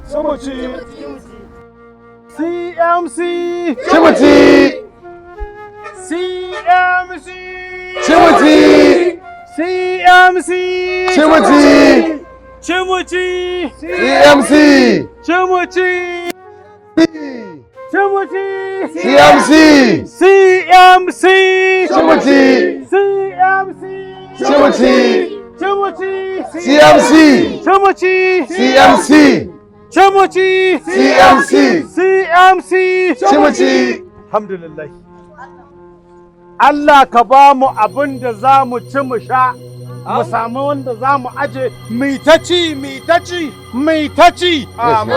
Chimuchi. CMC. Chimuchi. CMC. Chimuchi. CMC. Chimuchi. Chimuchi. CMC. Chimuchi. Chimuchi. CMC. CMC. Chimuchi. CMC. Chimuchi. Chimuchi. CMC. Chimuchi. CMC. Chimuchi. CMC. CMC. Chimuchi. Alhamdulillah. Allah ka ba mu abin da za mu ci mu sha, mu samu wanda za mu aje, mai ta ci, mai ta ci, mai ta ci. Amin.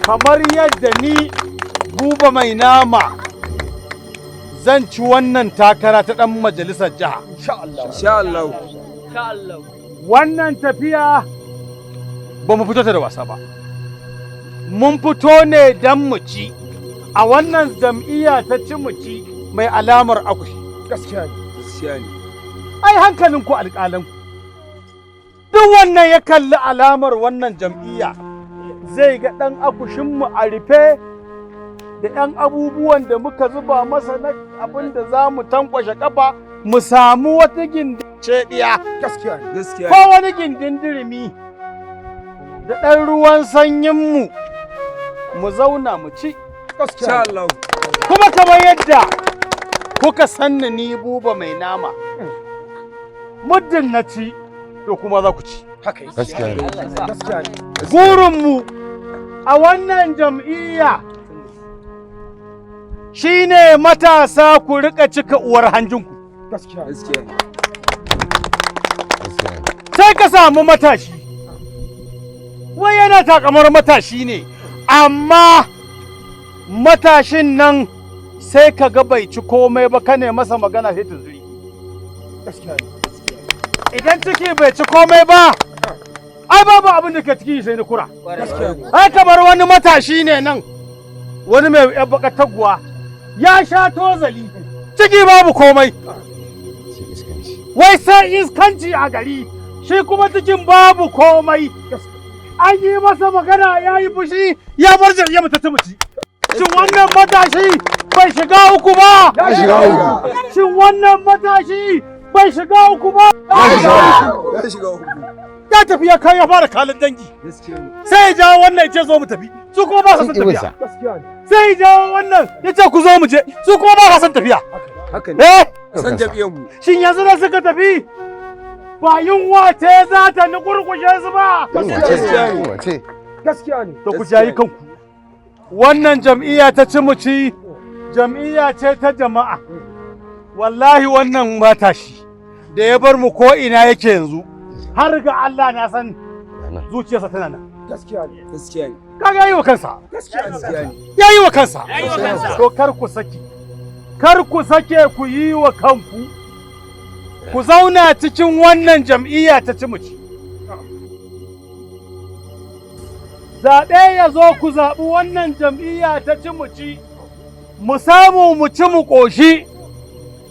Kamar yadda ni Buba Mai Nama zan ci wannan takara ta ɗan majalisar jiha. Insha Allah. Wannan tafiya ba mu fito ta da wasa ba. Mun fito ne don mu ci, a wannan jam'iyya ta ci mu ci mai alamar akushi. Gaskiya ne. Gaskiya ne. Ai hankalinku alƙalanku. Duk wannan ya kalli alamar wannan jam'iyya zai ga ɗan akushinmu a rufe da ɗan abubuwan da muka zuba masa na abin da za mu tankwashe ƙafa mu samu wata gindin ɗiya. Gaskiya ne. Gaskiya Ko ne. wani gindin dirimi da ɗan ruwan sanyinmu mu zauna mu ci. Insha Allah. Kuma kamar yadda kuka sanni ni Buba Mai Nama, muddin na ci, to kuma za ku ci. Gaskiya ne. Gaskiya ne. Burinmu a wannan jam'iyya shine matasa ku rika cika uwar hanjinku. Gaskiya ne. Gaskiya ne. Gaskiya ne. Sai ka samu matashi, wai yana takamar matashi ne, amma matashin nan sai ka ga bai ci komai ba, ka ne masa magana sai tunzuri. Gaskiya ne. Idan ciki bai ci komai ba, ai babu abin da ke ciki sai na kura. Gaskiya ne. Ai kamar wani matashi ne nan, wani mai yan baka taguwa ya sha tozali, ciki babu komai. Sai iskanci. Wai sai iskanci a gari, shi kuma cikin babu komai. An yi masa magana ya yi fushi ya bar jam'iyyar mu ta tumuci. Shin wannan matashi bai shiga uku ba? Ya shiga uku. Shin wannan matashi Bai shiga uku ba. Ya shiga uku. Ya tafi ya kai ya fara kalin dangi. Sai ya jawo wannan ya ce zo mu tafi. Su kuma ba sa son tafiya. Sai ya jawo wannan ya ce ku zo mu je. Su kuma ba sa son tafiya. Haka ne. Eh? San jam'iyyar mu. Shin yanzu da suka tafi ba yunwa ce za ta nukurkushe su ba? Yunwa ce. Gaskiya ne. To ku jayi kanku. Wannan jam'iyya ta ci mu ci, jam'iyya ce ta jama'a. Wallahi wannan matashi da ya bar mu ko ina yake yanzu, har ga Allah na san zuciyarsa tana nan. Gaskiya ne. Gaskiya ne. Kaga yayi wa kansa. Gaskiya ne. Yayi wa kansa. To kar ku saki. Kar ku sake ku yi wa kanku. Ku zauna cikin wannan jam'iyya ta ci mu ci. Zaɓe ya zo ku zaɓi wannan jam'iyya ta ci mu ci, mu samu mu ci mu ƙoshi,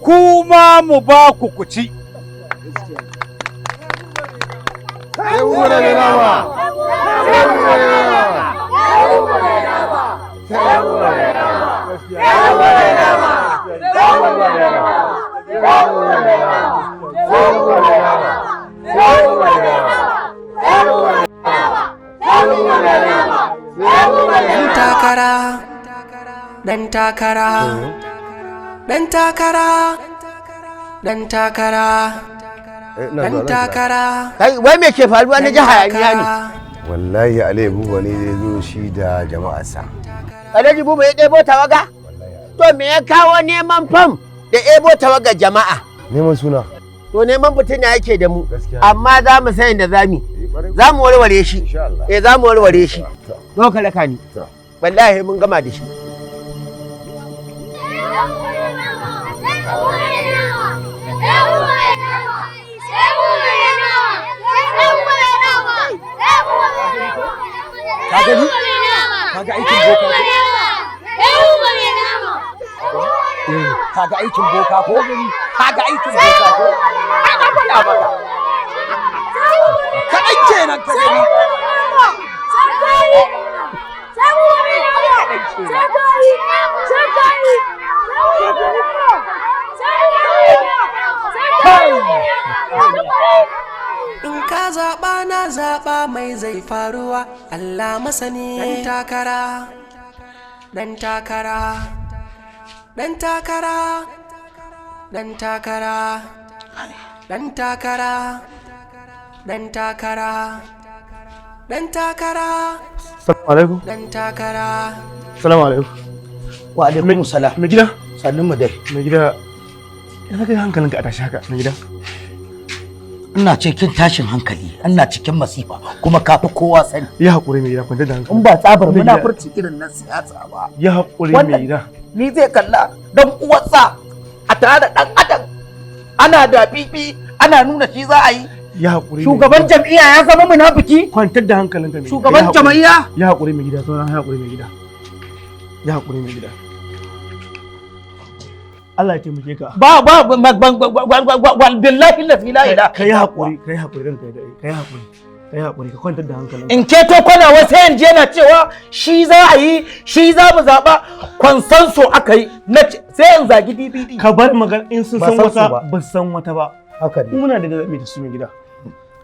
kuma mu ba ku ku ci. Sai wura da nama. Sai wura da nama. Sai wura da nama. Sai wura da nama. Sai wura da nama. Sai wura da nama. Sai wura da nama. Sai wura da nama. Sai wura da nama. Ɗan takara, ɗan takara, ɗan takara, ɗan takara, ɗan takara. Kai, wai me ke faruwa na ji hayaniya ne? Wallahi Alhaji Buba ne zai zo shi da jama'arsa. Alhaji Buba ya ɗebo tawaga? To me ya kawo neman fam da ɗebo tawaga jama'a? Neman suna. To neman fitina yake da mu. Gaskiya. Amma za mu san da za mu. Za mu warware shi. Insha Allah. Eh, za mu warware shi. Zo ka raka ni. To. Wallahi mun gama da shi. Ka gani? Ka ga aikin boka ko? Ka ga aikin boka ko? Ka ga aikin boka ko? Ai na faɗa maka. Kaɗan kenan ka gani. In ka zaɓa na zaɓa mai zai faruwa, Allah masani. Ɗan takara, ɗan takara, ɗan takara, ɗan takara, ɗan takara, ɗan takara, ɗan takara, Salamu alaikum. ɗan takara. Salamu alaikum. Wa alaikum salam. Mai gida? Sannun mu dai. Mai gida. Ya kai hankalinka a tashi haka, mai gida. Ina cikin tashin hankali, ina cikin masifa, kuma ka fi kowa sani. Ya haƙuri mai gida, kwantar da hankali. In ba tsabar Mai gida. munafurci irin na siyasa ba. Ya haƙuri mai Wannan- gida. Ni zai kalla dan uwarsa a tare da dan adam. Ana da fifi, ana nuna shi za a yi. Ya haƙuri. mai Shugaban gida. jam'iyya ya zama munafiki. Kwantar da hankalinka mai gida. Shugaban Ya haƙuri. jam'iyya? Ya haƙuri mai gida, sauran ya haƙuri mai gida. Ya haƙuri mai gida. Allah ya taimake ka. Ba ba ba ba ba ba ba billahi la ilaha. Ka yi haƙuri, ka yi haƙuri ranka ya daɗe, ka yi haƙuri. Ka yi haƙuri, ka kwantar da hankalinka. In keto kwana wai sai in je na cewa shi za a yi, shi za mu zaɓa, kwansanso aka yi, na ce- sai in zagi DBD. Ka bar magana in sun Ba san san su wata ba. ba su san wata ba. Haka ne. Mu muna da zaɓi da su mai gida.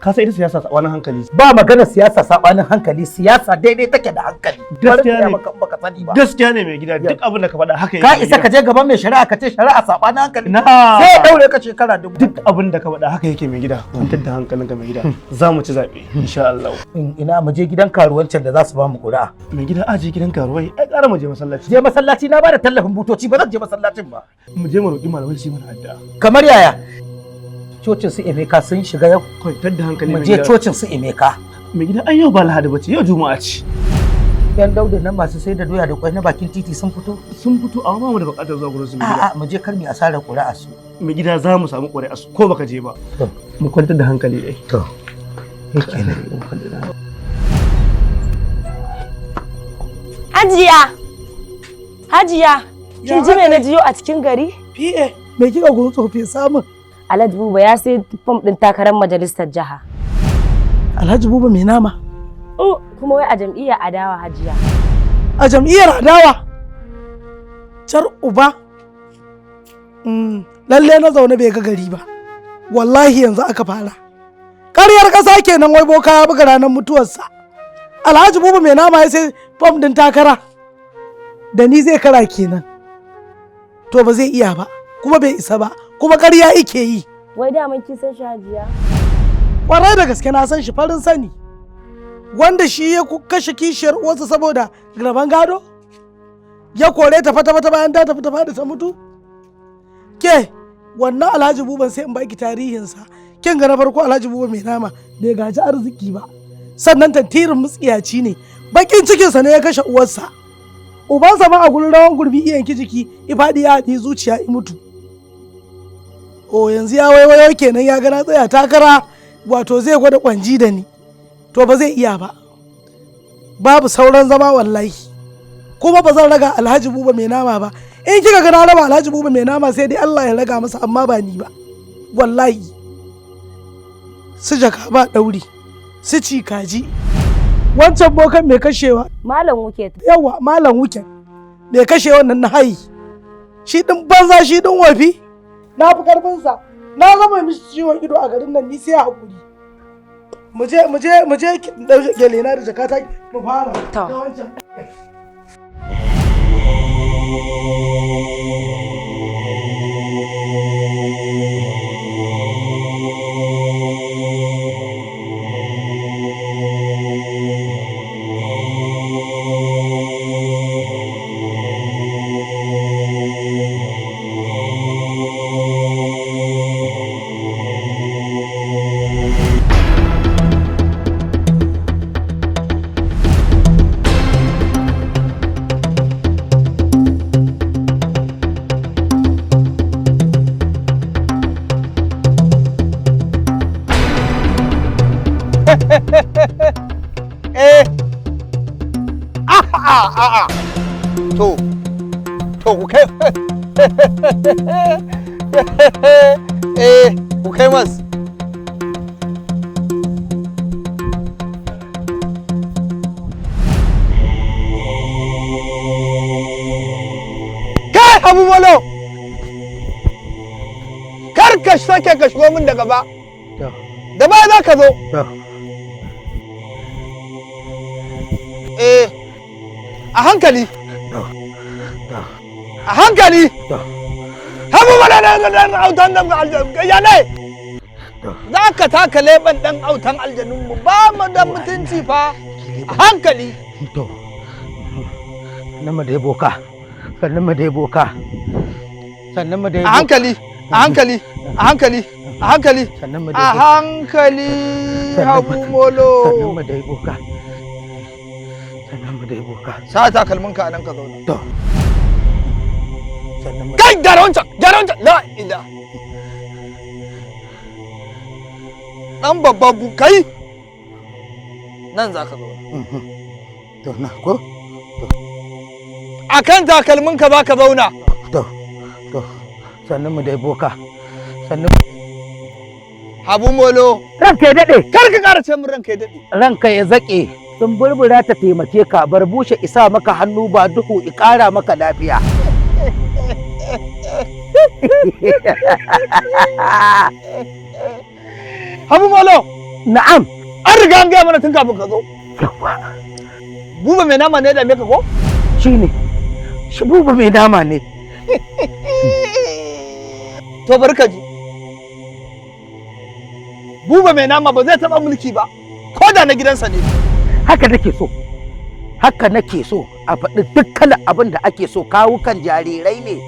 Ka san ita siyasa wani hankali. Ba magana siyasa sabanin hankali, siyasa daidai take da hankali. Gaskiya Bari in gaya ne. maka in baka sani ba. Gaskiya ne mai gida, duk abin da ka faɗa haka Ka yake. isa ka je gaban mai shari'a ka ce shari'a sabanin hankali. Na. Sai ya daure ka shekara 1000. Duk abin da ka faɗa haka yake mai gida. Kwantar da hankalinka mai gida. Za mu ci zaɓe insha Allah. Ina mu je gidan karuwancin da za su ba mu ƙuri'a. Mai gida aje gidan karuwai, ai ƙara mu je masallaci. Je masallaci na bada tallafin butoci, ba zan je masallacin ba. Mu je mu roƙi malamai su yi mana addu'a. Kamar yaya? Cocin su Emeka sun shiga yau. Kwantar da hankali Mu mai je gida. cocin su Emeka. Mai gida ai yau ba Lahadi bace, yau Juma'a ce. Yan daudu nan masu sai da doya da kwai na bakin titi sun fito. Sun fito amma ba mu da buƙatar zuwa gurin su mai gida. A'a, mu je kar mu asarar ƙuri'a su. Mai gida za mu samu ƙuri'a su ko baka je ba. To. Mu kwantar da hankali dai. To. Kenan. Mu kwantar da hankali. Hajiya! Hajiya! Kin ji me na jiyo a cikin gari? PA, me kika gurin tsofi samun? Alhaji Buba ya sai fom ɗin takarar majalisar jiha. Alhaji Buba mai nama. Oh, kuma wai a jam'iyyar adawa, Hajiya. A jam'iyyar adawa. Car uba. Lalle na zaune bai ga gari ba. Wallahi yanzu aka fara. Ƙaryar ƙasa kenan, wai boka ya buga ranar mutuwarsa. Alhaji Buba Mai Nama ya sai fam ɗin takara. Da ni zai kara kenan. To ba zai iya ba, kuma bai isa ba, kuma ƙarya ike yi. Wai daman kin san shi, Hajiya? Kwarai da gaske na san shi, farin sani. Wanda shi ya kashe kishiyar uwarsa saboda rabon gado? Ya kore ta fata-fata bayan ta tafi ta fadi ta mutu? Ke, wannan Alhaji Buban, sai in baki tarihinsa. Kin ga na farko, Alhaji Buba Mai Nama bai gaji arziki ba. Sannan tantirin mutsiyaci ne. Bakin cikinsa ne ya kashe uwarsa. Ubansa ma a gurin rawan gurbi iya yanki jiki, i faɗi ya haɗi zuciya i mutu. O, yanzu ya waiwayo kenan, ya ga na tsaya takara, wato zai gwada kwanji da ni. To ba zai iya ba. Babu sauran zama wallahi. Kuma ba zan raga Alhaji Buba Mai Nama ba. In kika ga na raba Alhaji Buba Mai Nama, sai dai Allah ya raga masa, amma ba ni ba. Wallahi. Su jaka ba ɗauri, su ci kaji. Wancan bokan mai kashewa. Malam Wuket. Yawa, Malam Wuket. Mai kashe wannan na hayi. Shi ɗin banza, shi ɗin wafi. Na fi karfinsa. Na zama mishi ciwon ido a garin nan, ni sai hakuri. Mu je, mu je, mu je, ki ɗauke gyale na da jakata mu fara. To. Da wancan. Eh, a'a, a'a, to ku kai, eh, ku kai mas. Kai Abu Bolo! Kar ka sake ka shigo min da gaba. Da ba za ka zo. Eh, a hankali. A hankali. Habu mana na dan autan nan ya ne? Za ka taka leban dan autan aljanun mu, ba mu da mutunci fa. A hankali. To, sannan mu dai boka, sannan mu dai boka, sannan mu dai A hankali, a hankali, a hankali, a hankali. Sannan mu dai A hankali, Habu Molo. Sannan mu dai boka, sannan mu dai boka. Sa takalminka a nan ka zauna. To. Sannan mu Kai, gyara wancan, gyara wancan. La ila. Dan babban bu kai. Nan za ka zauna. To na ko? A kan takalminka za ka zauna. To, sannan mu dai boka, sannan. Habu Molo. Ranka ya daɗe. Kar ka ƙara ce min ranka ya daɗe. Ranka ya zaƙe. Sun burbura ta taimake ka, barbushe isa maka hannu ba duhu i ƙara maka lafiya. Habu Molo. Na'am. An riga an gaya mana tun kafin ka zo. Buba Mai Nama ne da ka ko? Shi ne. Shi Buba Mai Nama ne. To bari ka ji. Buba Mai Nama ba zai taɓa mulki ba, ko da na gidansa ne. Haka nake so. Haka nake so a faɗi dukkan abin da ake so, kawukan jarirai ne,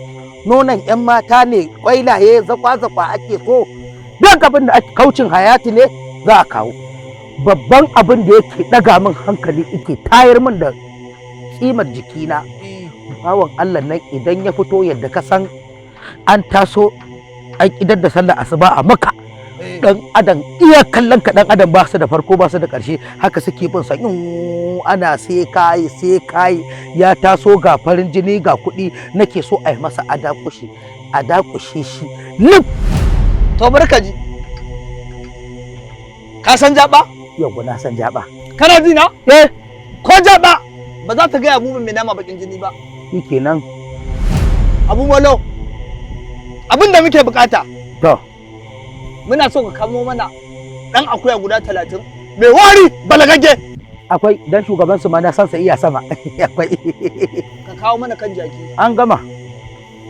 nonon 'yan mata ne, kwailaye zakwa-zakwa ake so. Duk abin da ake kaucin hayati ne za a kawo. Babban abin da yake ɗaga min hankali, yake tayar min da tsimar jikina, bawan Allah nan idan ya fito, yadda ka san an taso an idar da sallar asuba a Maka, dan adam iya kallon ka, dan adam ba su da farko ba su da ƙarshe, haka suke bin sa ana sai kai sai kai. Ya taso ga farin jini ga kuɗi, nake so a yi masa adakushi, a dakushe shi lif. To bari ka ji. Ka san jaba? Yau na san jaba. Kana ji na? Eh. Ko jaba ba za ta gaya Buba Mai Nama bakin jini ba. Shikenan. Abu Malo. Abin da muke bukata. To. Muna so ka kamo mana ɗan akuya guda 30 mai wari balagagge. Akwai dan shugaban su ma na san sa iya sama. Akwai. Ka kawo mana kan jaki. An gama.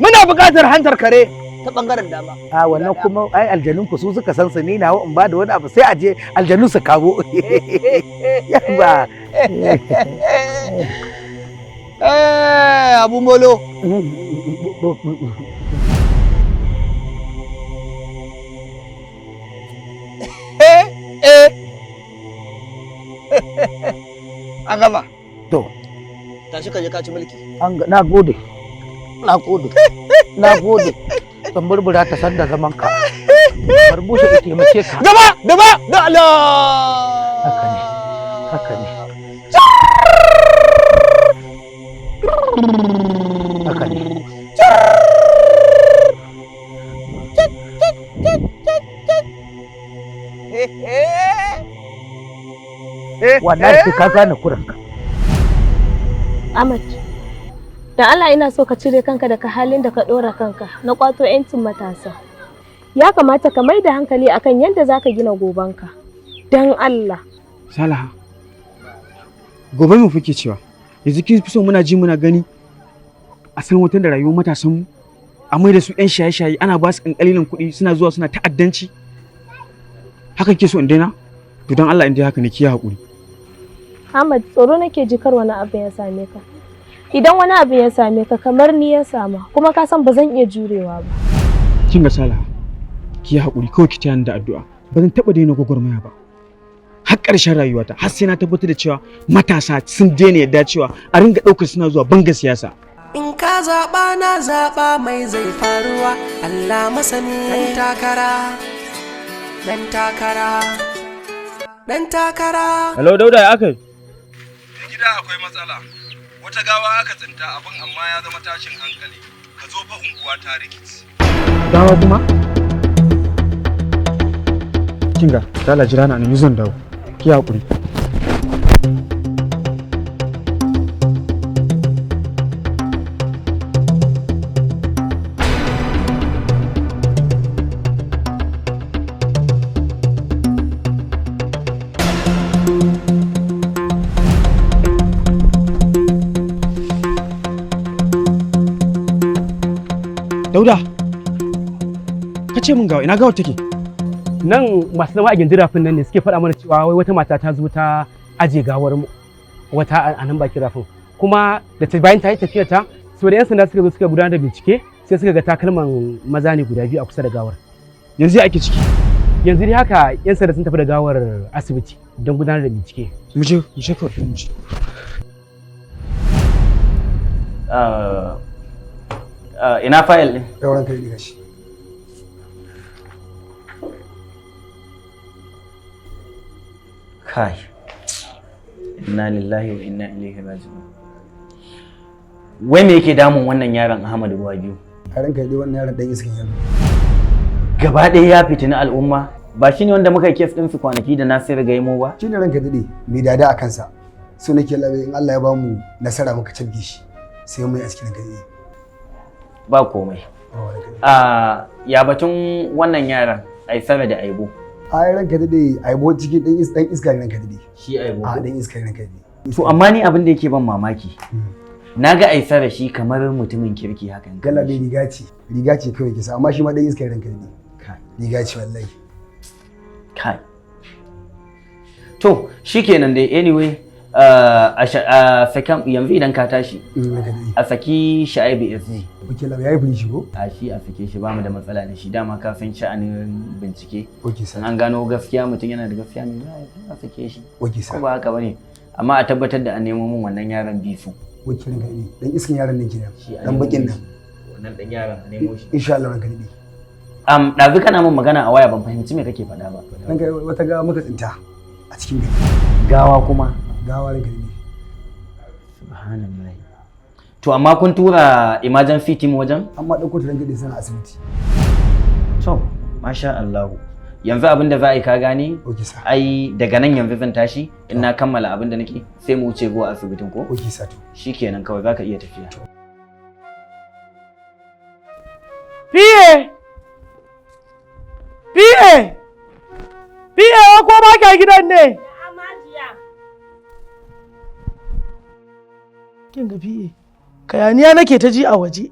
Muna buƙatar hantar kare ta ɓangaren dama. A wannan kuma ai aljanun ku su suka san su, ni nawa in ba da wani abu sai a je aljanu su kawo. Yabba. Eh, abu molo. Eh, eh. An gama. To. Tashi ka je ka ci mulki. An na gode. Na gode. Na gode. Kan burbura ta san da zaman ka. Barbushe ka taimake ka. Gaba, gaba, da Allah. Haka ne. Haka ne. Haka ne. Wallahi sai ka gane kuranka. Ahmad, da Allah ina so ka cire kanka daga halin da ka ɗora kanka na ƙwato 'yancin matasa. Ya kamata ka mai da hankali akan yadda za ka gina gobanka. Don Allah. Salaha, gobe mu fuke cewa yanzu kin fi so muna ji muna gani a san wata da rayuwar matasanmu a mai da su 'yan shaye-shaye, ana ba su ƙanƙalilin kuɗi suna zuwa suna ta'addanci. Hakan ke so in daina? To don Allah in dai haka ne ki yi haƙuri. Ahmad, tsoro nake ji kar wani abu ya same ka. Idan wani abu ya same ka kamar ni ya sama, kuma ka san ba zan iya jurewa ba. Kin ga Salaha, ki yi haƙuri kawai ki taya ni da addu'a. Ba zan taɓa daina gwagwarmaya ba. Har ƙarshen rayuwata, har sai na tabbatar da cewa matasa sun daina yadda cewa a ringa ɗaukar suna zuwa banga siyasa. In ka zaɓa na zaɓa mai zai faruwa Allah masani. Ɗan takara, ɗan takara, ɗan takara. Hello Dauda, ya aka yi? Gida akwai matsala. Wata gawa aka tsinta, abin amma ya zama tashin hankali. Ka zo fa, unguwa ta rikici. Gawa kuma? Kinga, dala jira na nan zan dawo. Ki haƙuri. Dauda, ka ce min gawa, ina gawar take? Nan masu zama a gindin rafin nan ne suke faɗa mana cewa wai wata mata ta zo ta aje gawar wata a nan bakin rafin, kuma da ta bayan ta yi tafiyar ta so da yan sanda suka zo suka gudanar da bincike, sai suka ga takalman maza ne guda biyu a kusa da gawar. Yanzu ya ake ciki? Yanzu dai haka yan sanda sun tafi da gawar asibiti don gudanar da bincike. Mu je, mu je kawai, mu je. Ina fayil ɗin? Dauran kai riga shi. Kai. Inna lillahi wa inna ilaihi raji'un. Wai me yake damun wannan yaron Ahmad ruwa biyu? A ranka dai wannan yaron dan iskan yaro. Gaba ɗaya ya fitina al'umma. Ba shine wanda muka yi kes ɗin su kwanaki da Nasiru Gaimo ba? Shine ranka dade mai dada a kansa. So nake labe in Allah ya bamu nasara muka cafke shi sai mu yi aski ranka dade. Ba komai. Ya batun wannan yaran Aisara da Aibo. Ai ranka dade Aibo cikin dan is dan iska ne ranka dade. Shi Aibo. A dan iska ne ranka dade. To amma ni abin da yake ban mamaki. Na ga Aisara shi kamar mutumin kirki haka. Galabe riga ce, riga ce kawai kisa amma shi ma dan iska ne ranka dade. Riga ce wallahi. Kai. To shikenan dai, anyway a sakan yanzu idan ka tashi a saki Sha'ibu SG. Okay, labe yayi fili shi ko? A shi a sake shi, bamu da matsala da shi, dama ka san sha'anin bincike. Okay sir. An gano gaskiya, mutum yana da gaskiya ne za a sake shi. Okay sir. Ko ba haka bane? Amma a tabbatar da an nemo min wannan yaron Bisu. Okay ranka dade. Dan iskan yaron nan kenan. Dan bakin nan. Wannan dan yaron a nemo shi. Insha Allah ranka dade. Ɗazu kana min magana a waya, ban fahimci me kake faɗa ba. Ranka wata gawa muka tsinta a cikin gari. Gawa kuma? Gawa ranka dade. Subhanallah. To amma kun tura emergency team wajen? Amma ɗauko ta ranka dade sana asibiti. To, masha Allah. Yanzu abin da za a yi ka gane? Okay sir. Ai daga nan yanzu zan tashi in na kammala abin da nake sai mu wuce zuwa asibitin ko? Okay sir. To. Shikenan kawai zaka iya tafiya. Fiye! PA! PA ko ba ka gidan ne? Kin ga PA. Kayaniya nake ta ji a waje.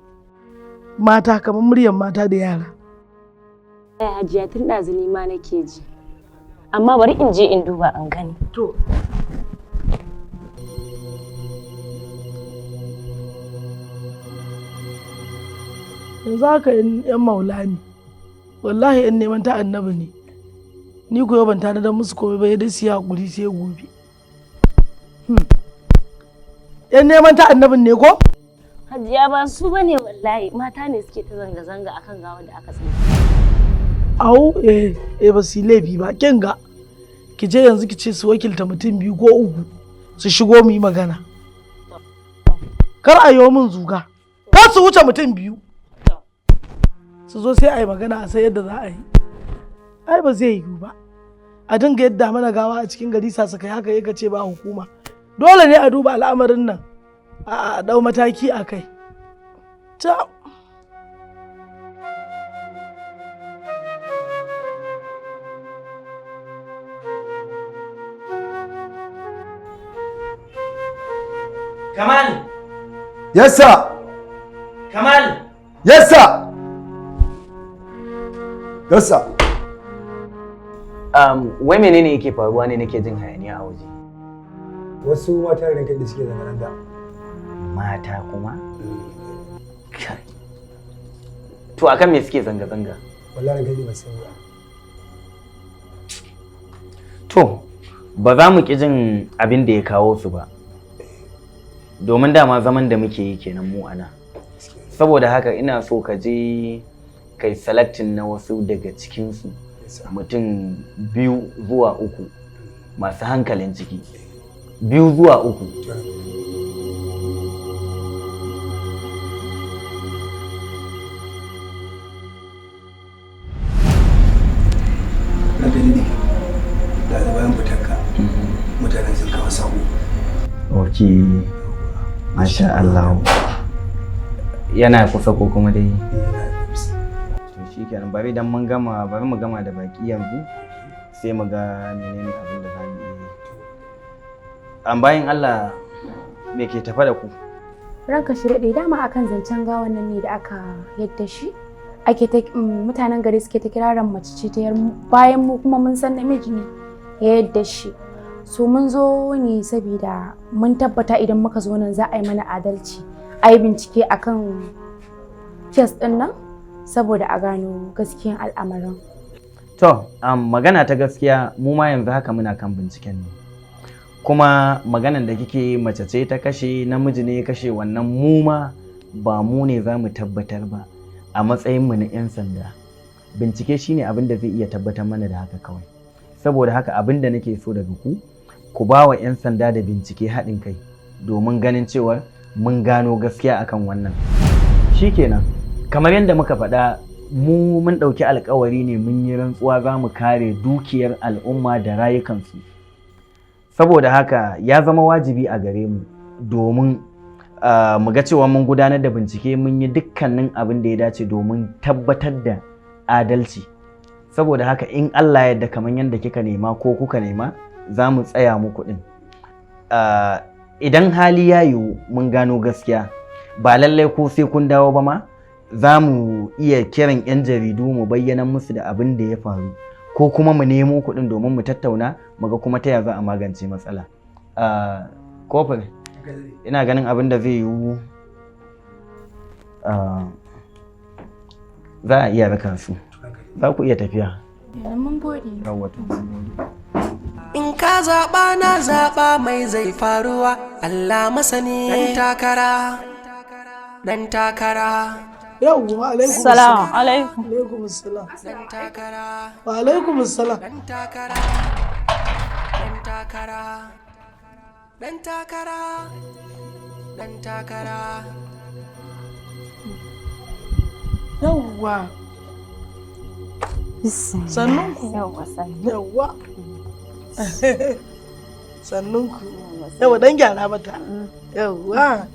Mata kamar muryar mata da yara. Ai Hajiya, tun ɗazu ni ma nake ji. Amma bari in je in duba an gani. To. Yanzu haka yan maula ne. Wallahi yan neman ta annabi ne. Ni ko yau ban tanadar musu komai ba, dai su yi hakuri sai gobe. Yan neman ta annabin ne ko? Hajiya, ba su bane wallahi, mata ne suke ta zanga-zanga akan gawar da aka tsinta. Au, eh, eh, ba su yi laifi ba. Kin ga, ki je yanzu ki ce su wakilta mutum biyu ko uku su shigo mu yi magana. Kar a yi min zuga. Kar su wuce mutum biyu. Su zo sai a yi magana a san yadda za a yi. Ai ba zai yiwu ba. A dinga yadda mana gawa a cikin gari sasakai haka ya ce ba hukuma. Dole ne a duba al'amarin nan. A ɗau mataki a kai. Ta. Kamal! Yes, sir. Kamal! Yes, sir. Yes, sir. Wai menene yake faruwa ne nake jin hayaniya a waje? Wasu mata da ranka da suke zanga-zanga. Mata kuma? Kai. To akan me suke zanga-zanga? Wallahi ranka ba sani ba. To, ba za mu ƙi jin abin da ya kawo su ba. Domin dama zaman da muke yi kenan mu ana. Saboda haka ina so ka je kai selecting na wasu daga cikinsu, mutum biyu zuwa uku masu hankalin ciki. Biyu zuwa uku. Na gani ne, da bayan fitarka mutanen sun kawo sako. Ok, masha Allah. Yana kusa ko kuma dai? To shi kenan, bari dan mun gama, bari mu gama da baki yanzu sai mu ga menene abin da za mu yi. An bayan Allah, me ke tafa da ku? Ranka shi daɗe, dama akan zancen gawan nan ne da aka yadda shi. Ake ta mutanen gari suke ta kiraran mace ce ta yar, bayan mu kuma mun san namiji ne ya yadda shi. So mun zo ne saboda mun tabbata idan muka zo nan za a yi mana adalci. A yi bincike akan kes ɗin nan saboda a gano gaskiyan al'amarin. To, magana ta gaskiya, mu ma yanzu haka muna kan binciken ne. Kuma maganan da kike, mace ce ta kashe, namiji ne ya kashe, wannan mu ma ba mu ne za mu tabbatar ba a matsayin mu na 'yan sanda. Bincike shine abin da zai iya tabbatar mana da haka kawai. Saboda haka abin da nake so daga ku, ku ba wa 'yan sanda da bincike haɗin kai domin ganin cewar mun gano gaskiya akan wannan. Shikenan, kamar yadda muka faɗa, mu mun ɗauki alkawari ne, mun yi rantsuwa za mu kare dukiyar al'umma da rayukansu. Saboda haka ya zama wajibi a gare mu domin mu ga cewa mun gudanar da bincike, mun yi dukkanin abin da ya dace domin tabbatar da adalci. Saboda haka in Allah ya yarda, kamar yadda kika nema ko kuka nema, za mu tsaya muku ɗin. Idan hali ya yiwu mun gano gaskiya, ba lallai ko sai kun dawo ba ma, za mu iya kiran 'yan jaridu mu bayyana musu da abin da ya faru, ko kuma mu nemo kuɗin domin mu tattauna mu ga kuma ta ya za a magance matsala. Kofar, ina ganin abin da zai yiwu, za a iya raka su, za ku iya tafiya. Mun gode. Yawwa, to. In ka zaɓa na zaɓa, mai zai faruwa Allah masani. Ɗan takara, ɗan takara. Yawwa, alaikum. Salamu alaikum. Alaikum salam. Ɗan takara. Wa alaikum salam. Ɗan takara. Ɗan takara. Ɗan takara. Ɗan takara. Yawwa. Sannunku. Yawwa, sannu. Yawwa. Sannunku. Yawwa, dan gyara mata. Yawwa.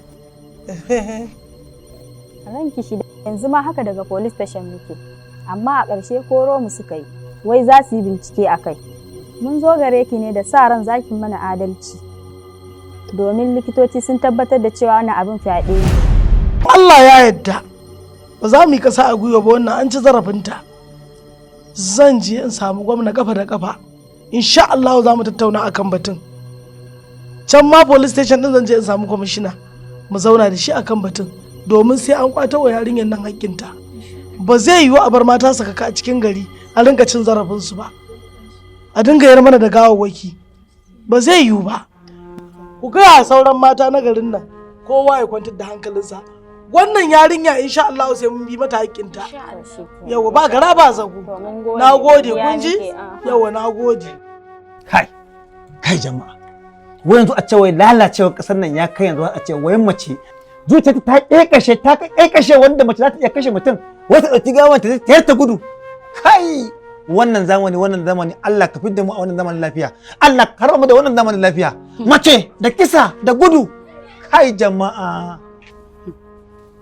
Ranki shi yanzu ma haka daga police station muke. Amma a ƙarshe koro mu suka yi. Wai za su yi bincike a kai. Mun zo gare ki ne da sa ran za ki mana adalci. Domin likitoci sun tabbatar da cewa wannan abin fyaɗe ne. Allah ya yadda ba za mu yi kasa a gwiwa ba, wannan an ci zarafinta. Zan je in samu gwamna kafa da kafa, insha Allah za mu tattauna akan batun. Can ma police station din zan je in samu kwamishina, mu zauna da shi akan batun, domin sai an kwato wa yarinyar nan hakkinta. Ba zai yiwu a bar mata sakaka a cikin gari a rinka cin zarafinsu ba, a dinga yar mana da gawawwaki, ba zai yiwu ba. Ku gaya sauran mata na garin nan kowa ya kwantar da hankalinsa. Wannan yarinya insha Allah sai mun bi mata haƙƙinta. Yawa, ba gara ba zago. Na gode, kun ji? Yawa, na gode. Kai kai jama'a, wai yanzu a ce wai lalacewar kasar nan ya kai yanzu a ce wai mace zuciyarta ta kekashe, ta kekashe, wanda mace za ta iya kashe mutum, wai ta ɗauki gawan ta ta ta gudu. Kai, wannan zamani, wannan zamani, Allah ka fidda mu a wannan zamanin lafiya. Allah ka raba mu da wannan zamanin lafiya. Mace da kisa da gudu, kai jama'a.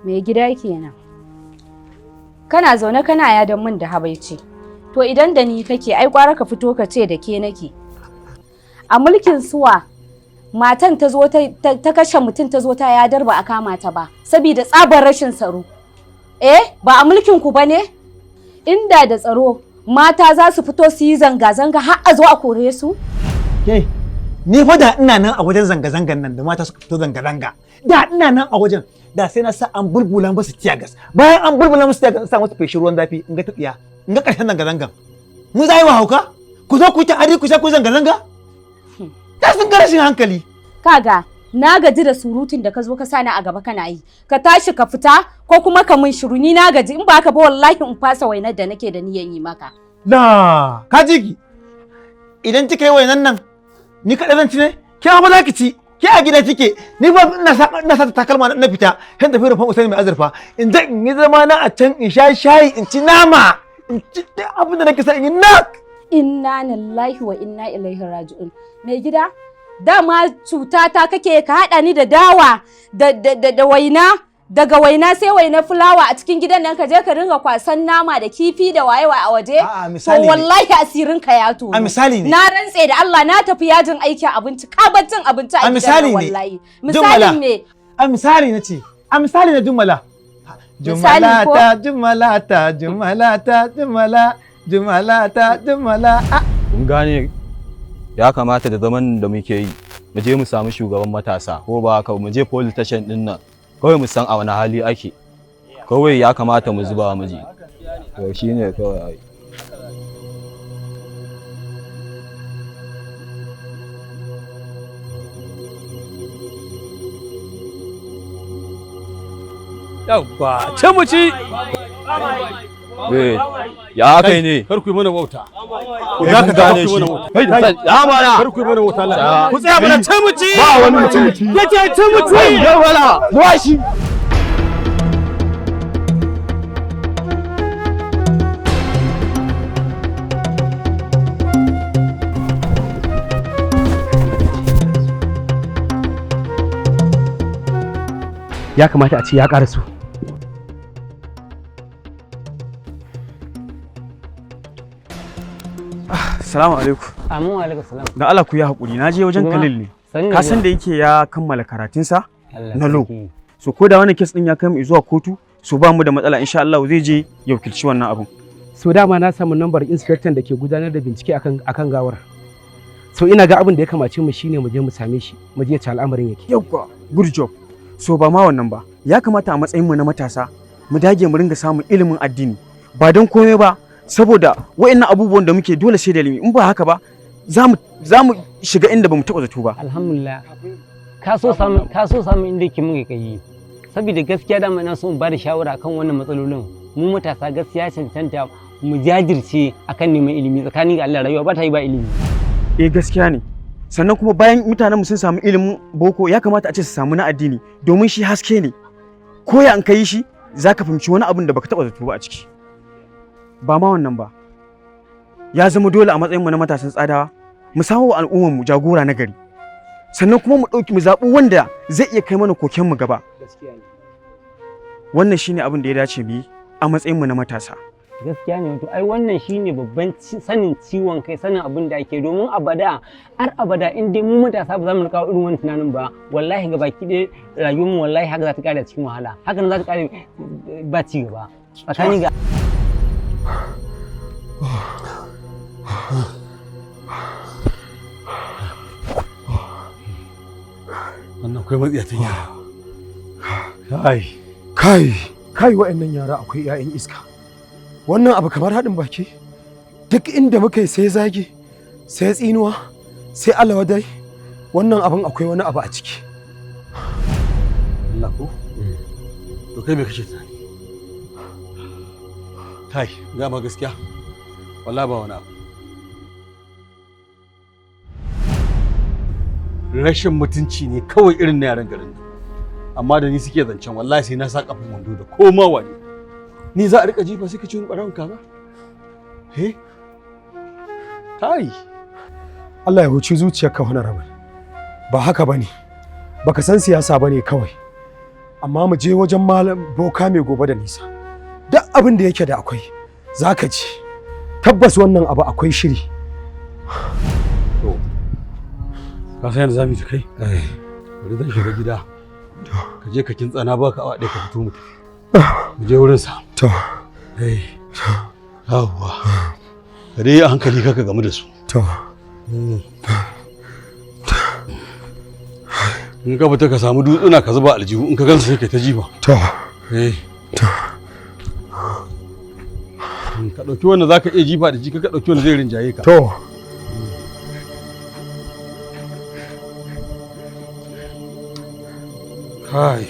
Mai gida kenan. Kana zaune kana yadan min da habaici. To idan da ni kake, ai gwara ka fito ka ce da ke nake. A mulkin suwa matan ta zo ta kashe mutum, ta zo ta yadar, ba a kama ta ba saboda tsabar rashin tsaro. Eh, ba a mulkin ku bane? Inda da tsaro mata za su fito su yi zanga-zanga har a zo a kore su? Ke, ni fa da ina nan a wajen zanga-zangan nan da mata suka fito zanga-zanga. Da ina nan a wajen, da sai na sa an bulbula musu tear gas. Bayan an bulbula musu tear gas, in sa musu feshi ruwan zafi, in ga tatsiya, in ga ƙarshen zanga-zangan. Mu za yi wa hauka? Ku zo ku yi ta'adi, ku sha ku zanga-zanga? Ta sun ga rashin hankali. Kaga, na gaji da surutun da ka zo ka sani a gaba kana yi. Ka tashi ka fita ko kuma ka mun shiru, ni na gaji. In ba ka ba, wallahi in fasa wainar da nake da niyan yi maka. La, ka ji ki. Idan kika yi wainan nan, ni kaɗai zan ci ne? Ke ma za ki ci. Ke a gida kike, ni ba ina sa takalma na fita, kan tafi rufan Usaini mai azurfa. In je in yi zama na a can, in sha shayi, in ci nama, in ci duk abin da nake sa in yi nak. Inna lillahi wa inna ilaihi raji'un. Mai gida, dama cuta ta kake, ka haɗa ni da dawa da waina, daga waina sai waina fulawa a cikin gidan nan, ka je ka ringa kwasan nama da kifi da wayewa a waje. Misali To ne. wallahi asirin ka ya tono. A misali ne. Na rantse da Allah na tafi yajin aikin abinci, ka bar cin abinci a A gidan misali nan ne. wallahi. Jummala. Misalin me? A misali na ce, a misali na Jummala. Misali Jummala ko? ta, Jummala ta, Jummala ta, Jummala, Jummala ta, Jummala. Ah. Kun gane, ya kamata da zaman da muke yi mu je mu samu shugaban matasa, ko ba haka ba, mu je police station din nan kawai mu san a wani hali ake. Kawai ya kamata mu zuba mu je, to shine kawai ai. Yawwa, ce mu ci. Eh, ya aka yi ne? Kar ku yi mana wauta. Ku Eh, dakata, mun kar gane ku yi mana shi. wauta. Kai, da ya mana. Kar ku yi mana wauta Allah. Ya. Ku tsaya mana, ce mu ci. Ba wani mutum ci. Yace ce mu ci. Ya wala. Zuwa shi. Ya kamata a ce ya ƙara su. Salamu alaikum. Amin wa alaikum salam. Da Allah ku yi hakuri, na je wajen Shugaba, Khalil ne. sannu da Ka san zuwa. da yake ya kammala karatunsa Allah na law. sarki. So ko da wannan case din ya kai mu zuwa kotu, so ba mu da matsala, insha Allah zai je ya wakilci wannan abun. So dama na samu nambar inspector da ke gudanar da bincike akan gawar. So ina ga abin da ya kamace mu shine mu je mu same shi, mu je ci al'amarin yake. Yawwa, good job. So ba ma wannan ba, ya kamata a matsayin mu na matasa mu dage mu ringa samun ilimin addini. Ba don komai ba, saboda wa'annan abubuwan da muke dole sai da ilimi, in ba haka ba za mu shiga inda bamu taɓa zato ba. Alhamdulillah. Ka so samu inda yake mun kai. Saboda gaskiya dama ina so in bada shawara akan wannan matsalolin. Mu matasa gaskiya cancanta mu jajirce akan neman ilimi, tsakanin ga Allah rayuwa ba ta yi ba ilimi. Eh, gaskiya ne. Sannan kuma bayan mutanen mu sun samu ilimin boko, ya kamata a ce su samu na addini, domin shi haske ne. Ko ya an kai shi zaka fahimci wani abin da baka taba zato ba a ciki. Ba ma wannan ba, ya zama dole a matsayin mu na matasan Tsadawa mu samu wa al'ummar mu jagora na gari, sannan kuma mu dauki mu zaɓi wanda zai iya kai mana koken mu gaba. Wannan shine abin da ya dace mu yi a matsayin mu na matasa. Gaskiya ne. To ai wannan shine babban sanin ciwon kai, sanin abin da ake, domin abada har abada in dai mu matasa ba za mu rika irin wannan tunanin ba, wallahi ga baki ɗaya rayuwar mu wallahi haka za ta kare cikin wahala, haka nan za ta kare ba ci gaba tsakani ga. Wannan akwai matsiyatan yara. Kai. Kai, kai, wa'annan yara akwai 'ya'yan iska. Wannan abu kamar haɗin baki. Duk inda muka yi sai zagi, sai tsinuwa, sai alawadai. Wannan abin akwai wani abu a ciki. Allah ko? To kai me kake tunani? Kai, ga ma gaskiya. Wallahi ba wani abu. Rashin mutunci ne kawai irin na yaran garin nan. Amma da ni suke zancen, wallahi sai na sa kafin wando da koma wani. Ni za a rika jifa sai ka ci wani ɓarawon kaza? He? Kai. Allah ya huci zuciyarka, wani rabin. Ba haka ba ne. Baka san siyasa ba ne kawai. Amma mu je wajen malam boka mai gobe da nisa. Duk abin da yake da akwai, za ka ji. Tabbas wannan abu akwai shiri. To, ka san yadda za mu yi da kai? Bari zan shiga gida. Ka je ka kintsa, na baka awa 1 ka fito mu tafi. Mu je wurinsa. To. Eh. Yawwa. Ka dai a hankali kaka gamu da su. To. In ka fita ka samu dutsuna ka zuba aljihu, in ka gansu sai kai ta jifa. To. Eh. To. Ka ɗauki wanda za ka iya jifa da shi, ka ɗauki wanda zai rinjaye ka. To. Kai.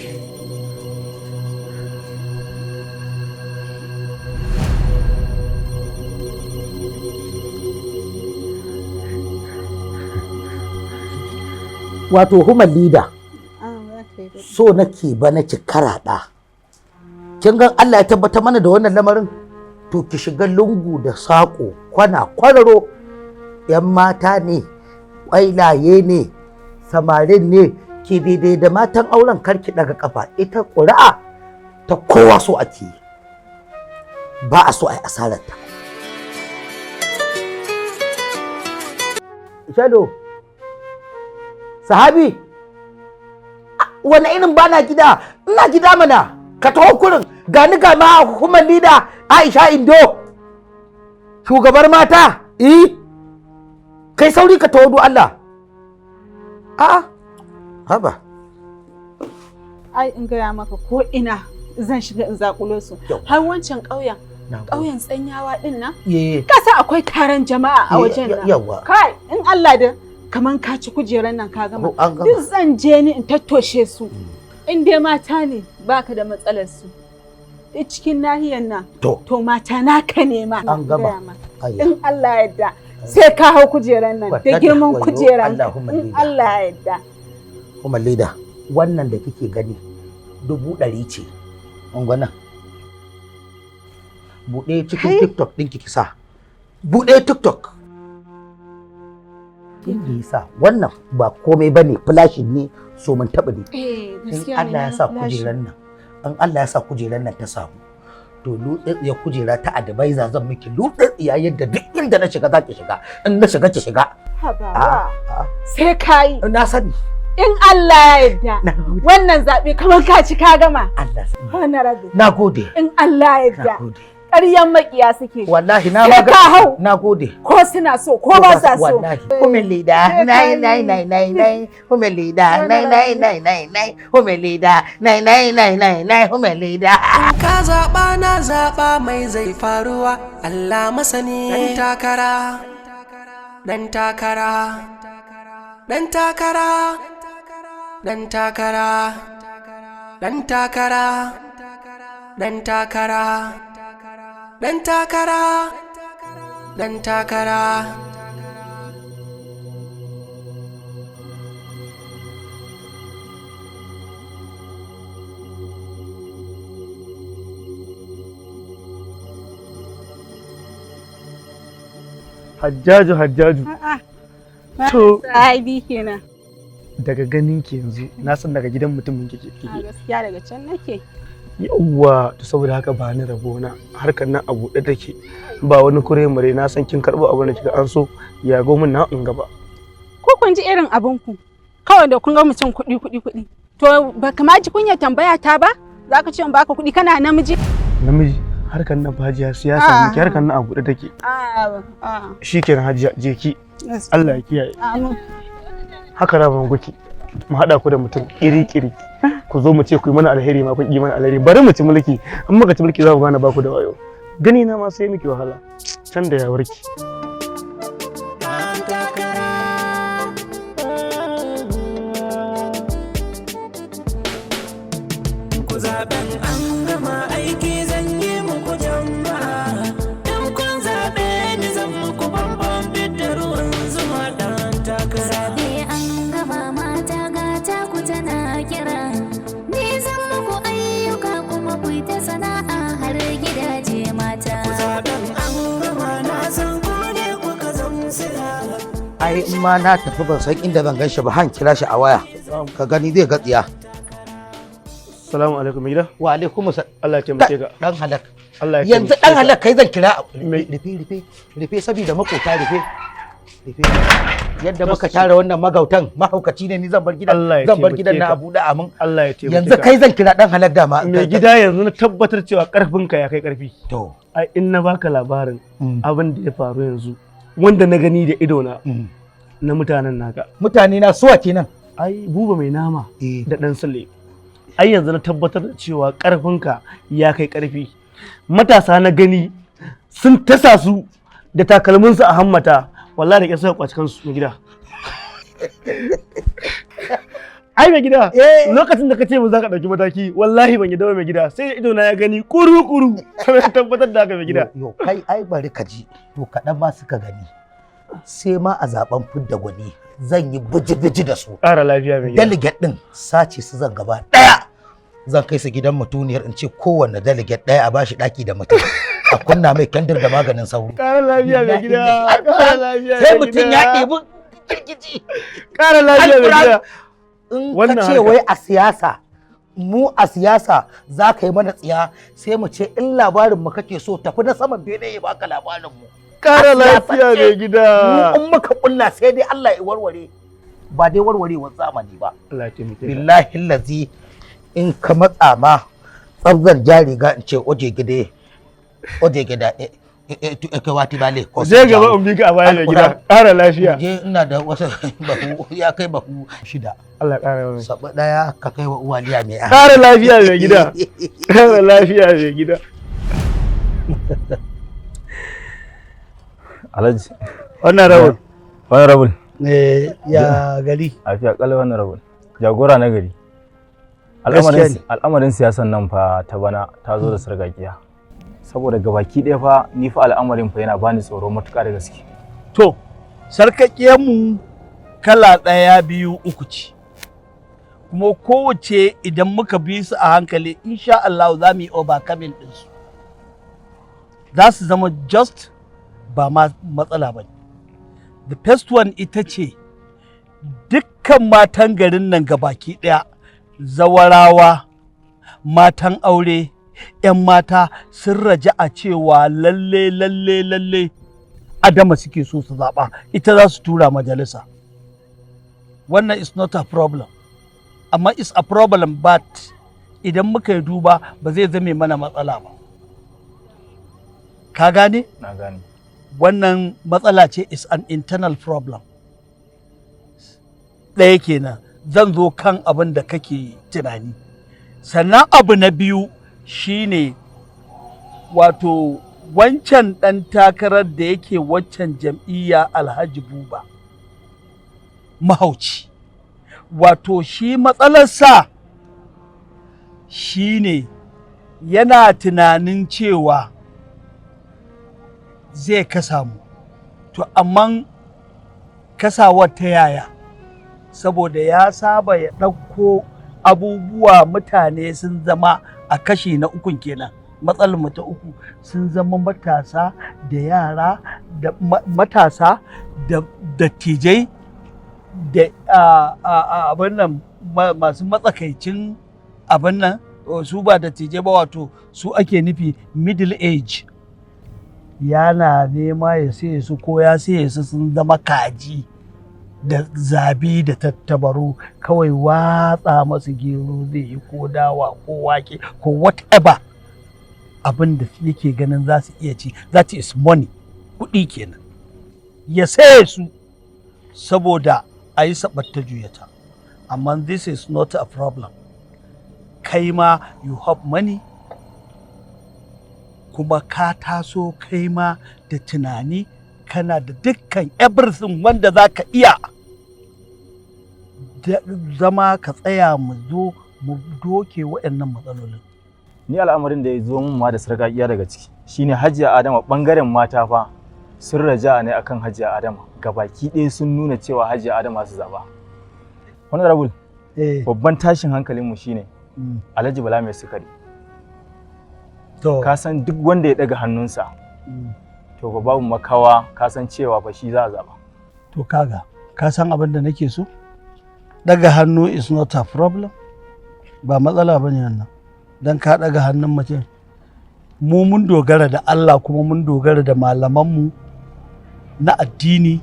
Wato human leader, so nake ba na ci karaɗa. Kin ga Allah ya tabbatar mana da wannan lamarin, to ki shiga lungu da saƙo, kwana kwararo, yan mata ne, ƙwailaye ne, samarin ne, ki daidai da matan auren, karki daga kafa. Ita ƙuri'a ta kowa so ake yi, ba a so a yi asararta. Shado, sahabi, wani irin bana gida? Ina gida mana, ka taho kurin, gani ga ma hukumar leader Aisha Indo, shugabar mata. Eh, kai sauri ka taho do Allah. A'a, haba. Ai in gaya maka, ko ina zan shiga in zakulo su, har wancan ƙauyen, ƙauyen tsanyawa din nan. Ka san akwai taron jama'a a wajen nan. Kai, in Allah da kaman ka ci kujeran nan ka gama. Duk zan je ni in tattoshe su. In dai mata ne, baka da matsalar su. Duk cikin nahiyar nan. To mata naka ne ma. An gama. In Allah yarda sai ka hau kujeran nan da girman kujeran, in Allah yarda. Kuma leda wannan da kike gani 100,000 ce. Ungwana. Buɗe cikin TikTok ɗinki ki sa. Buɗe TikTok. Inda ya sa wannan ba komai ba ne, flashin ne, so mun taɓa ne. In Allah ya sa kujeran nan, in Allah ya sa kujeran nan ta samu, to ya kujera ta advisor zan miki, ya yadda duk inda na shiga za ki shiga, in na shiga ki shiga. Haba, sai ka yi. Na sani. In Allah ya yarda wannan zaɓe kamar ka ci ka gama. Allah. Honorable. Na gode. In Allah ya yarda. Ƙaryan maƙiya suke. Wallahi na ma ka hau. Na gode. Ko suna so ko ba sa so. Wallahi. Women leader 9 9 9 9 9, women leader 9 9 9 9 9, women leader 9 9 9 9 9, women leader. Ka zaɓa na zaɓa, mai zai faruwa Allah masani. Ɗan takara, ɗan takara, ɗan takara, ɗan takara, ɗan takara, ɗan takara, ɗan takara, ɗan takara. Hajjaju, Hajjaju. To, sahabi kenan. Daga ganin ki yanzu na san daga gidan mutumin kike. A gaskiya daga can nake. Yawwa, to saboda haka ba ni rabona, harkar nan a buɗe take, ba wani kure mure. Na san kin karɓo abin da kika an so ya go min na in gaba. Ko kun ji irin abin ku? Kawai da kun ga mutum kuɗi, kuɗi, kuɗi. To ba kama ji kunya tambaya ta ba? Za ka ce in baka kuɗi kana namiji? Namiji, harkar nan fa hajiya siyasa muke, harkar nan a buɗe take. Shikenan hajiya, je ki. Allah ya kiyaye. Amin. Haka na ban kuki mu haɗa ku da mutum kiri-kiri, ku zo mu ce ku yi mana alheri, ma kun yi mana alheri. Bari mu ci mulki, in muka ci mulki za ku gane ba ku da wayo. Gani na ma sai miki wahala can da ya warki. Ku zaben an gama aiki zan yi muku jama'a. In kun zaɓe ni zan muku bambam da ruwan zuma ɗan takara. Zabe an gama, mata gata ku tana kira. Ni zan muku ayyuka kuma ku yi ta sana'a har gidaje mata. Ku zaben an gama, na san ku ne kuka zamsila. Ai in ma na tafi ban san inda zan gan shi ba, han kira shi a waya ka gani zai ga tsiya. Assalamu alaikum mai gida. Wa alaikum. Allah ya taimake ka. Dan halak. Allah ya Yanzu dan halak kai zan kira. Rufe, rufe, rufe saboda makota, rufe, rufe. Yadda muka tara wannan magautan mahaukaci ne, ni zan bar gidan, zan bar gidan na abu da amin. Allah ya taimake Yanzu ka. kai zan kira dan halak dama. Mai gida, yanzu na tabbatar cewa karfinka ya kai karfi. To. Ai in na baka labarin abin da ya faru yanzu wanda na gani da ido na na mutanen naka. Mutane na suwa kenan? Ai Buba mai nama da dan Sule. Ai yanzu na tabbatar da cewa karfinka ya kai karfi. Matasa na gani sun tasa su da takalminsu a hammata, wallahi da ƙyar suka kwaci kansu mai gida. Ai mai gida, lokacin da ka ce mu za ka ɗauki mataki, wallahi ban yi dawo mai gida, sai ido na ya gani kuru kuru sai na tabbatar da haka mai gida. Yo kai, ai bari ka ji, to kaɗan ma suka gani, sai ma a zaben fidda gwani zan yi biji-biji da su. Ƙara lafiya mai gida. Delegate din sace su zan gaba ɗaya, zan kai su gidan mutuniyar in ce kowanne delegate ɗaya a bashi ɗaki da mutum, a kunna mai kendir da maganin sauro. Ƙara lafiya mai gida, ƙara lafiya Sai mai mutum gida. ya ɗebi girgiji. Ƙara lafiya mai gida. In ka Wannan ce harka. wai a siyasa, mu a siyasa za ka yi mana tsiya, sai mu ce in labarin mu kake so, tafi na saman bene ya baka labarin mu. Ƙara A lafiya siyasance, mai gida. mu in muka kulla sai dai Allah ya warware, ba dai warwarewar zamani ba. Allah ya taimake ka. Billahi lazi in ka matsa ma tsabzan jari ga in ce oje gide oje gida e wati bale ko Je gaba in bi ka a baya mai gida. Ƙara lafiya. Je, ina da wasu bahu ya kai bahu 6. Allah ƙara yawa. Sabu daya ka kai wa uwaliya mai. Ƙara lafiya mai gida. Ƙara lafiya mai gida. Alhaji. Honorable. Honorable. Eh, ya gari? Afiya kalau honorable. Jagora na gari. Gaskiya ne. Al'amarin siyasan nan fa ta bana ta zo da sargakiya. Saboda gabaki ɗaya fa ni fa al'amarin fa yana bani tsoro matuƙa da gaske. To, sarƙaƙiyarmu kala ɗaya, biyu, uku ce. Kuma kowace idan muka bi su a hankali, insha Allah za mu yi overcoming ɗinsu. Za su zama just ba ma matsala ba ne. The first one ita ce dukkan matan garin nan gabaki ɗaya, zawarawa, matan aure, 'yan mata sun raja a cewa lalle lalle lalle Adama suke so su zaɓa, ita za su tura majalisa. Wannan is not a problem, amma is a problem, but idan muka yi duba ba zai zame mana matsala ba. Ka gane? Na gane. Wannan matsala ce, is an internal problem. Ɗaya kenan, zan zo kan abin da kake tunani. Sannan abu na biyu shine wato wancan ɗan takarar da yake waccan jam'iyya, Alhaji Buba Mahauci, wato shi matsalarsa shine yana tunanin cewa zai kasa mu. To amma kasawar ta yaya? Saboda ya saba ya ɗauko abubuwa, mutane sun zama a kashi na ukun kenan, matsalar mu ta uku, sun zama matasa da yara da matasa da dattijai da abin nan, masu matsakaicin abin nan. Su ba dattijai ba, wato su ake nufi middle age. Yana nema ya saye su ko ya saye su, sun zama kaji da zabi da tattabaru, kawai watsa masu gero zai yi ko dawa ko wake ko whatever abin da yake ganin za su iya ci. That is money, kuɗi kenan. Ya saye su saboda a yi saɓatta juyata. Amma this is not a problem. Kai ma you have money, kuma ka taso kai ma da tunani, kana da dukkan everything wanda za ka iya zama ka tsaya mu zo mu doke waɗannan matsalolin. Ni al'amarin da ya zo min ma da sarƙaƙiya daga ciki shine Hajiya Adama. Bangaren mata fa sun raja ne akan Hajiya Adama, gabaki ɗaya sun nuna cewa Hajiya Adama su zaba. Honorable, babban tashin hankalinmu shine Alhaji Bala Mai Sukari. Ka san duk wanda ya ɗaga hannunsa, to ba babu makawa, ka san cewa fa shi za a zaba. To kaga, ka san abin da nake so? Daga hannu is not a problem, ba matsala bane wannan. Dan ka daga hannun mutum, mu mun dogara da Allah, kuma mun dogara da malamanmu na addini,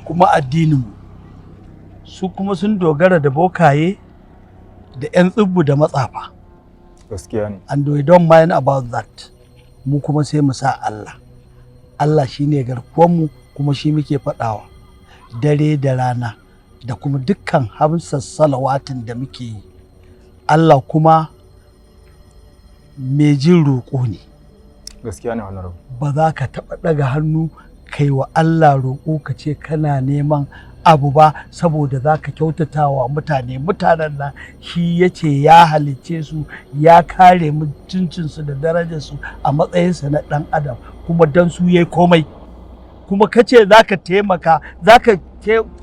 kuma addininmu. Su kuma sun dogara da bokaye da 'yan tsibbu da matsafa. Gaskiya ne. And we don't mind about that. Mu kuma sai mu sa Allah. Allah shine garkuwanmu, kuma shi muke faɗawa dare da rana da kuma dukkan hamsar salawatin da muke yi. Allah kuma mai jin roƙo ne. Gaskiya ne, honorable. Ba za ka taɓa ɗaga hannu kai wa Allah roƙo ka ce kana neman abu ba, saboda za ka kyautata wa mutane. Mutanen nan shi ya ce ya halicce su, ya kare mutuncinsu da darajarsu a matsayinsa na ɗan adam, kuma don su yayi komai. Kuma ka ce za ka taimaka, za ka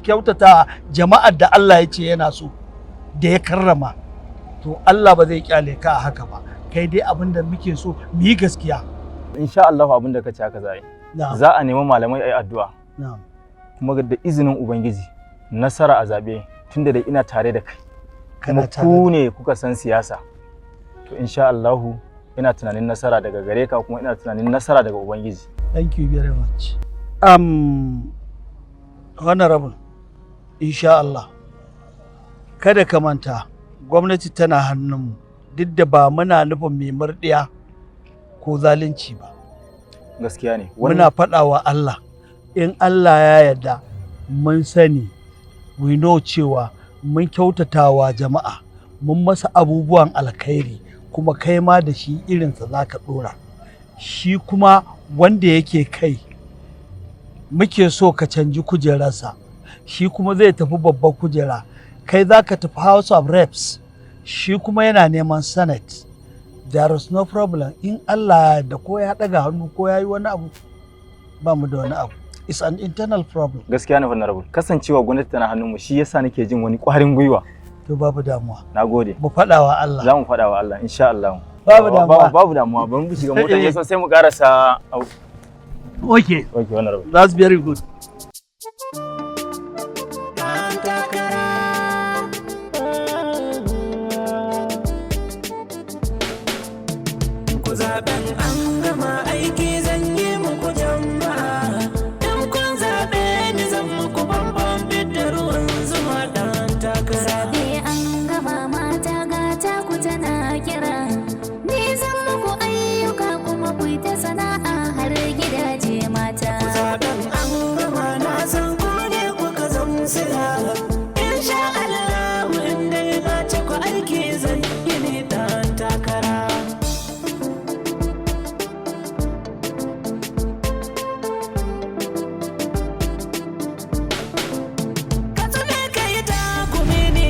kyautata jama'ar da Allah ya ce yana so da ya karrama, to Allah ba zai kyale ka a haka ba. Kai dai abin da muke so, mu yi gaskiya. Insha Allah, abin da ka ce haka za a yi. Za a nemi malamai a yi addu'a. Kuma da izinin Ubangiji nasara a zabe, tunda da ina tare da kai, kuma ku ne kuka san siyasa, to insha Allah ina tunanin nasara daga gare ka, kuma ina tunanin nasara daga Ubangiji. Thank you very much, honorable. Insha Allah, kada ka manta gwamnati tana hannunmu, duk da ba muna nufin mai murɗiya ko zalunci ba. Gaskiya ne. Muna faɗawa Allah, in Allah ya yarda, mun sani, we know cewa mun kyautatawa jama'a, mun masa abubuwan alkhairi, kuma kai ma da shi irinsa za ka ɗora. Shi kuma wanda yake kai muke so ka canji kujerarsa, shi kuma zai tafi babbar kujera. Kai za ka tafi House of Reps, shi kuma yana neman Senate. There is no problem. In Allah da ko ya ɗaga hannu ko ya yi wani abu, ba mu da wani abu. It's an internal problem. Gaskiya ne, honorable. Kasancewa gwamnati tana hannunmu shi yasa nake jin wani ƙwarin gwiwa. To babu damuwa. Nagode. Mu faɗa wa Allah. Za mu faɗa wa Allah, insha Allah. Babu damuwa. Babu damuwa. Bari mu shiga motar yaso sai mu karasa. Okay. Okay, honorable. That's very good. Ku zaben an gama aiki zan yi muku jama'a. In kun zaɓe ni zan muku bambam da ruwan zuma, ɗan takara. Zaɓe an gama, mata gata ku tana kira. Ni zan muku ayyuka kuma ku yi ta sana'a har gidaje mata. Zaben an gama, na san ku ne kuka zamsila. Insha Allah, in dai na ci ku aiki zan yi ni ɗan takara. Ka tsune ka yi takumi ne.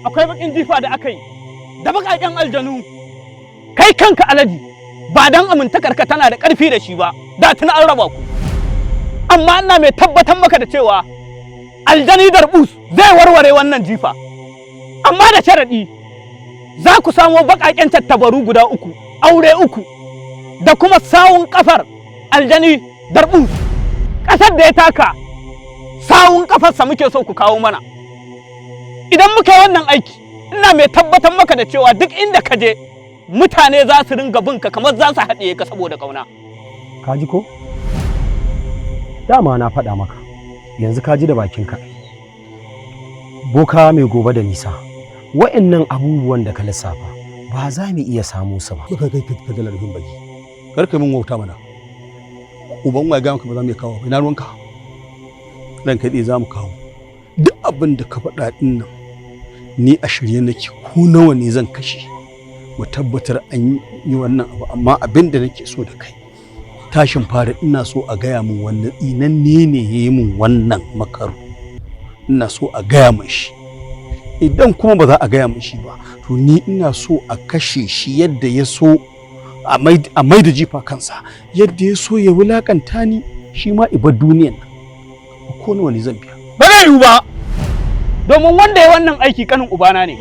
Akwai bakin jifa da aka yi da baƙaƙen aljanu. Kai kanka, alaji, ba dan amintakarka tana da ƙarfi da shi ba, da tuna an raba ku. Amma ina mai tabbatar maka da cewa aljani Darbus zai warware wannan jifa. Amma da sharaɗi za ku samo baƙaƙen tattabaru guda uku, aure uku, da kuma sawun ƙafar aljani Darbus. Ƙasar da ya taka, sawun ƙafarsa muke so ku kawo mana. Idan muka yi wannan aiki, ina mai tabbatar maka da cewa duk inda ka je, mutane za su ringa bin ka kamar za su haɗiye ka saboda ƙauna. Ka ji ko? Dama na faɗa maka, yanzu ka ji da bakinka. Boka mai gobe da nisa, wa'annan abubuwan da ka lissafa ba za mu iya samu su ba. Kai, kai, ka dala rufin baki. Kar ka min wauta mana. Uban wa ya ga maka ba za mu iya kawo ba? Ina ruwanka? Ranka dai, za mu kawo. Duk abin da ka faɗa ɗin nan, ni a shirye nake, ko nawa ne zan kashe mu tabbatar an yi wannan abu. Amma abin da nake so da kai, tashin fara, ina so a gaya min wannan tsinanne ne ya yi min wannan makaru. Ina so a gaya min shi. Idan kuma ba za a gaya min shi ba, to ni ina so a kashe shi yadda ya so a mai da jifa kansa, yadda ya so ya wulakanta ni, shi ma ibar duniyan nan. Ko nawa ne zan biya. Ba zai yiwu ba, domin wanda ya wannan aiki kanin ubana ne.